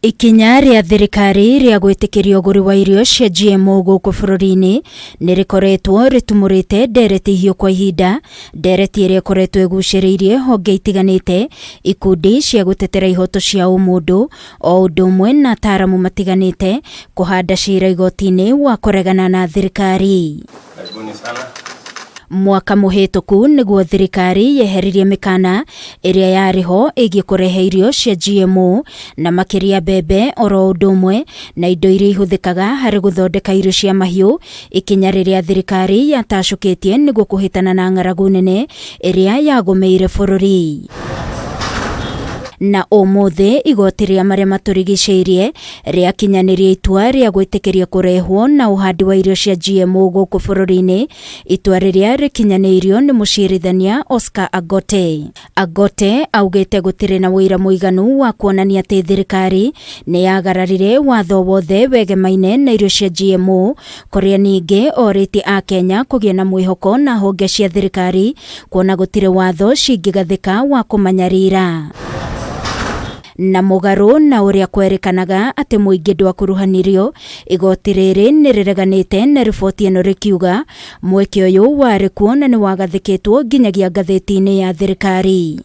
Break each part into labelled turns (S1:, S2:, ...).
S1: Ikinya rĩa thirikari rĩa gwĩtĩkĩria ũgũri wa irio cia GMO gũkũ bũrũri-inĩ nĩ rĩkoretwo rĩtumũrĩte ndereti hiũ kwa ihinda, ndereti ĩrĩa ĩkoretwo ĩgucĩrĩirie honge itiganĩte, ikundi cia gũtetera ihoto cia ũmũndũ, o ũndũ ũmwe na ataaramu matiganĩte kũhanda cira igoti-inĩ wa kũregana na thirikari.
S2: Karibuni sana.
S1: Mwaka mũhĩtũku nĩguo thirikari yeheririe mĩkana ĩrĩa yarĩ ho ĩgiĩ kũrehe irio cia GMO na makĩria mbembe oro ũndũ ũmwe na indo iria ihũthĩkaga harĩ gũthondeka irio cia mahiũ, ikinya rĩrĩa thirikari yatacũkĩtie nĩguo kũhĩtana na ng'aragu nene ĩrĩa yagũmĩire bũrũri. Na ũmũthĩ igoti rĩa marĩa matũrigicĩirie rĩakinyanĩria itua rĩa gwĩtĩkĩria kũrehwo na ũhandi wa irio cia GMO gũkũ bũrũri-inĩ, itua rĩrĩa rĩkinyanĩirio nĩ mũcirithania Oscar Agote. Agote augĩte gũtirĩ na ũira mũiganu wa kuonania atĩ thirikari nĩ yagararire watho wothe wegemaine na irio cia GMO, kũrĩa ningĩ orĩtie Akenya kũgĩa na mwĩhoko na honge cia thirikari kuona gũtirĩ watho cingĩgathĩka wa kũmanyarira. Na mũgarũ na ũrĩa kwerĩkanaga atĩ mũingĩ ndwakuruhanirio, igoti rĩrĩ nĩ rĩreganĩte na riboti ĩno rĩkiuga mweke ũyũ warĩ kuo na nĩ wagathĩkĩtwo nginyagia ngathĩti-inĩ ya thirikari.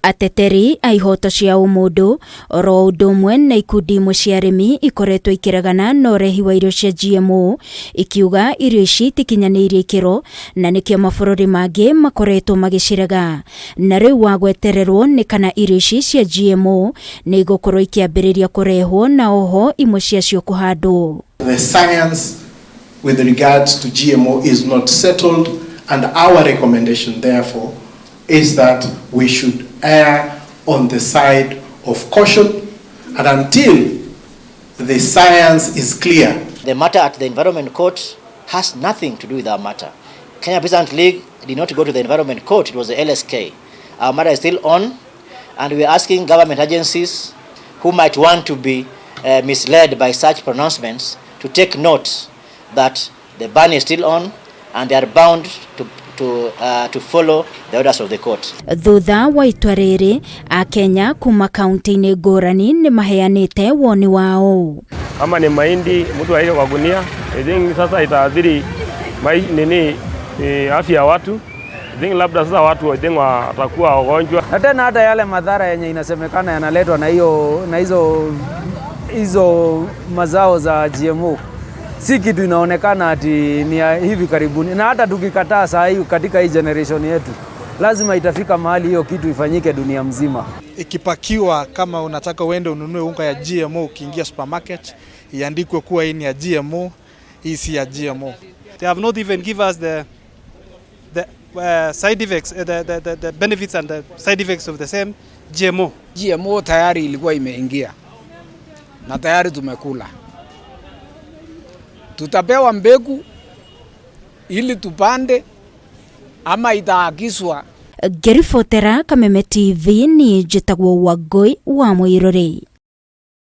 S1: Ateteri a ihoto cia ũmũndũ oro ũndũ ũmwe na ikundi imwe cia arĩmi ikoretwo ikĩregana na ũrehi wa irio cia GMO, ikiuga irio ici itikinyanĩirie ikĩro na nĩkĩo mabũrũri mangĩ makoretwo magĩcirega. Na rĩu wa gwetererwo nĩ kana irio ici cia GMO nĩ igũkorwo ikĩambĩrĩria kũrehwo na oho imwe ciacio kũhandwo.
S3: The science with regards to GMO is not settled, and our recommendation therefore is that we should err on the side of caution, and until the science is clear.
S4: The matter at the Environment Court has nothing to do with our matter. Kenya Peasant League did not go to the Environment Court, it was the LSK. Our matter is still on, and we are asking government agencies who might want to be misled by such pronouncements to take note that the ban is still on and they are bound to follow the orders of the court.
S1: Thutha wa itua rĩrĩ, Akenya kuma kaunti-inĩ ngũrani nĩ maheanĩte woni wao.
S2: Kama ni mahindi mtu aweke kwa gunia, I think sasa itaathiri nini afya ya watu. I think labda sasa watu I think watakuwa wagonjwa.
S5: Na tena hata yale madhara yenye inasemekana yanaletwa na hiyo na hizo hizo mazao za GMO si kitu inaonekana ati ni ya hivi karibuni, na hata tukikataa saa hii katika hii generation yetu, lazima itafika mahali hiyo kitu ifanyike dunia mzima.
S6: Ikipakiwa kama unataka uende ununue unga ya GMO, ukiingia supermarket iandikwe kuwa hii ni ya GMO, hii si ya GMO.
S7: They have not even give us the side effects, the benefits and the side effects of the same GMO.
S8: GMO tayari ilikuwa imeingia na tayari tumekula. Tutapewa mbegu ili tupande ama itaagizwa?
S1: Ngĩribotera Kameme TV, niĩ njĩtagwo Wangũi wa Mũirũrĩ.